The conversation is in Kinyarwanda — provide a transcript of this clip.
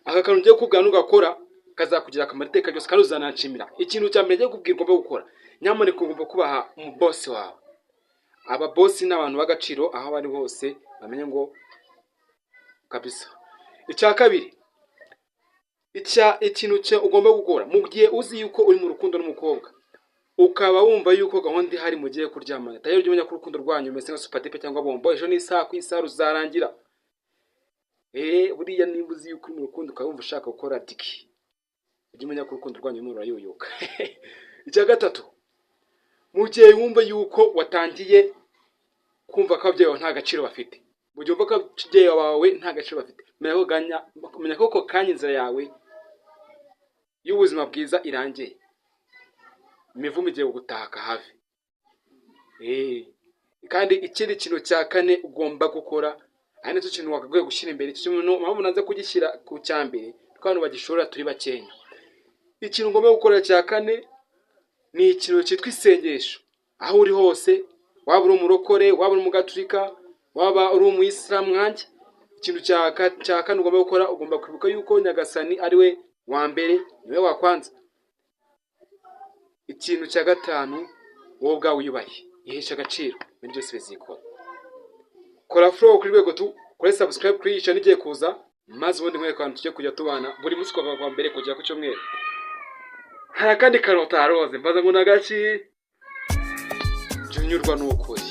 Aka kantu ugiye kubwira nugakora kazakugira akamaro iteka ryose kandi uzananshimira. Ikintu cya mbere ngiye kubwira ugomba gukora, nyamuneka ugomba kubaha umubosi wawe. Ababosi ni abantu b'agaciro aho bari hose, bamenye ngo kabisa. Icya kabiri, ikintu cya ugomba gukora mu gihe uzi yuko uri mu rukundo n'umukobwa, ukaba wumva yuko gahunda ihari mugiye kuryamana, tayari ujye umenya ko urukundo rwanyu rumeze nka supadipe cyangwa bombo, ejo ni isaha ku isaha ruzarangira. Buriya niba uzi yuko uri mu rukundo ukaba wumva ushaka gukora diki, ujye umenya ko urukundo rwanyu rurimo rurayoyoka. Icya gatatu, mu gihe wumva yuko watangiye kumva ko ababyeyi bawe nta gaciro bafite, mu gihe wumva ko ababyeyi bawe nta gaciro bafite, menya ko ako kanya inzira yawe y'ubuzima bwiza irangiye, imivumo igiye gutaka hafi. Kandi ikindi kintu cya kane ugomba gukora, ari nacyo kintu wagakwiye gushyira imbere, iki kintu mpamvu nanze kugishyira ku cya mbere kuko abantu bagishobora turi bakeya. Ikintu ugomba gukora cya kane ni ikintu cyitwa isengesho. Aho uri hose, waba uri umurokore, waba uri umugaturika, waba uri umuyisilamu nkanjye, ikintu cya kane ugomba gukora, ugomba kwibuka yuko Nyagasani ari we wa mbere, niwe wakwanza. Ikintu cya gatanu, wowe ubwawe wiyubahe, ihesha agaciro, ibintu byose bizikora. Kora follow kuri Rwego tu, kore subscribe kuri iyi channel igiye kuza, maze ubundi nkwereka ahantu tugiye kujya tubana buri munsi kuva kuwa mbere kugera ku cyumweru. Hari akandi kantu utaroze mbaza ngo nagaki? Jya unyurwa n'ukuri.